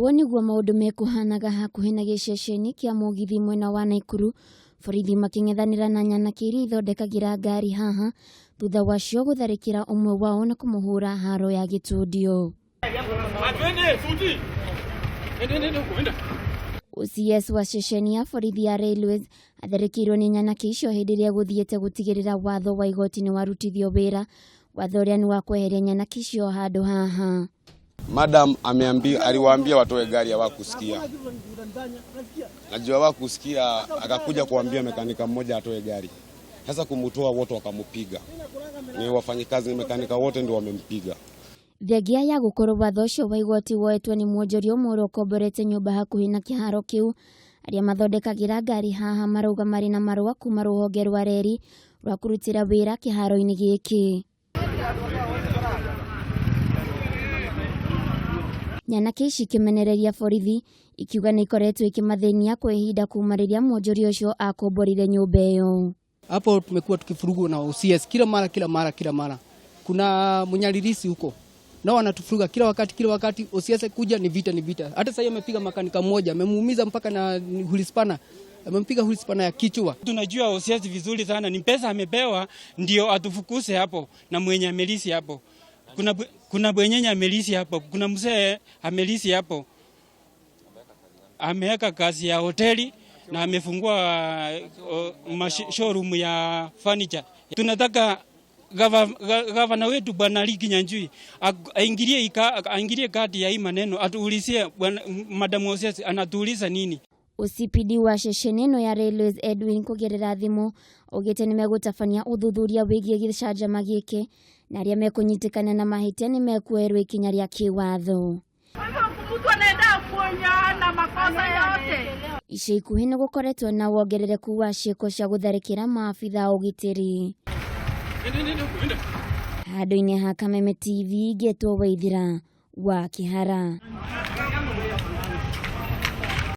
Ũũ nĩguo maũndũ mekũhanaga hakuhĩ na gĩceceni kĩa mũgithi mwena wa Naikuru, borithi makĩng'ethanĩra na nyanake iria ithondekagĩra ngari haha thutha wacio gũtharĩkĩra ũmwe wao na kũmũhũra haro ya gĩtũndio. OCS wa ceceni ya borithi ya Railways atharĩkĩirwo nĩ nyanake icio hĩndĩ ĩrĩa gũthiĩte gũtigĩrĩra watho wa igoti nĩ warutithio wĩra. Watho ũrĩa nĩ wa kweheria nyanake icio handũ haha. Madam ameambia, aliwaambia watoe gari, hawakusikia. Najua hawakusikia, akakuja kuambia mekanika mmoja atoe gari. Sasa kumtoa wote wakamupiga, ni wafanyikazi ni mekanika wote ndio wamempiga. Thengia ya gũkorwo watho ũcio wa igoti woetwo nĩ mwonjoria ũmwe ũrĩa ũkomborete nyũmba hakuhĩ na kĩharo kĩu, arĩa mathondekagĩra ngari haha marauga marĩ na marũa kuma rũhonge rwa reri rwa kũrutĩra wĩra kĩharo-inĩ gĩkĩ. Nyanake ici ikĩmenereria borithi ikiuga nĩ ikoretwo ikĩmathĩnia kwa ihinda kuma rĩrĩa mwonjoria ũcio akomborire nyũmba ĩyo. Hapo tumekuwa tukifurugwa na OCS kila mara kila mara kila mara. Kuna mnyaririsi huko nao wanatufuruga kila wakati kila wakati. OCS kuja ni vita ni vita. Hata sasa amepiga makanika mmoja, amemuumiza mpaka na hulispana, amempiga hulispana ya kichwa. Tunajua OCS vizuri sana, ni pesa amepewa ndio atufukuse hapo, na mwenye amelisi hapo. Kuna bwenyenye amelisi hapo, kuna mzee amelisi hapo, ameweka kazi ya hoteli na amefungua showroom ya furniture. Tunataka gavana wetu Bwana Lee Kinyanjui aingilie kati ya hii maneno, atuulizie bwana Madam OCS anatuuliza nini. OCPD wa ceceni ĩno ya Railways Edwin kũgerera thimũ augĩte nĩmegũtabania ũthuthuria wĩgiĩ gĩcanjama gĩkĩ na arĩa mekũnyitĩkana na mahĩtia nĩmekuoerwo ikinya rĩa kĩwatho. Mtu anaenda kuonya na makosa yote. Ica ikuhĩ nĩ gũkoretwo na wongerereku wa ciĩko cia gũtharĩkĩra maabitha a ũgitĩri. Handũ-inĩ ha Kameme TV ngetwo Waithira wa Kĩhara.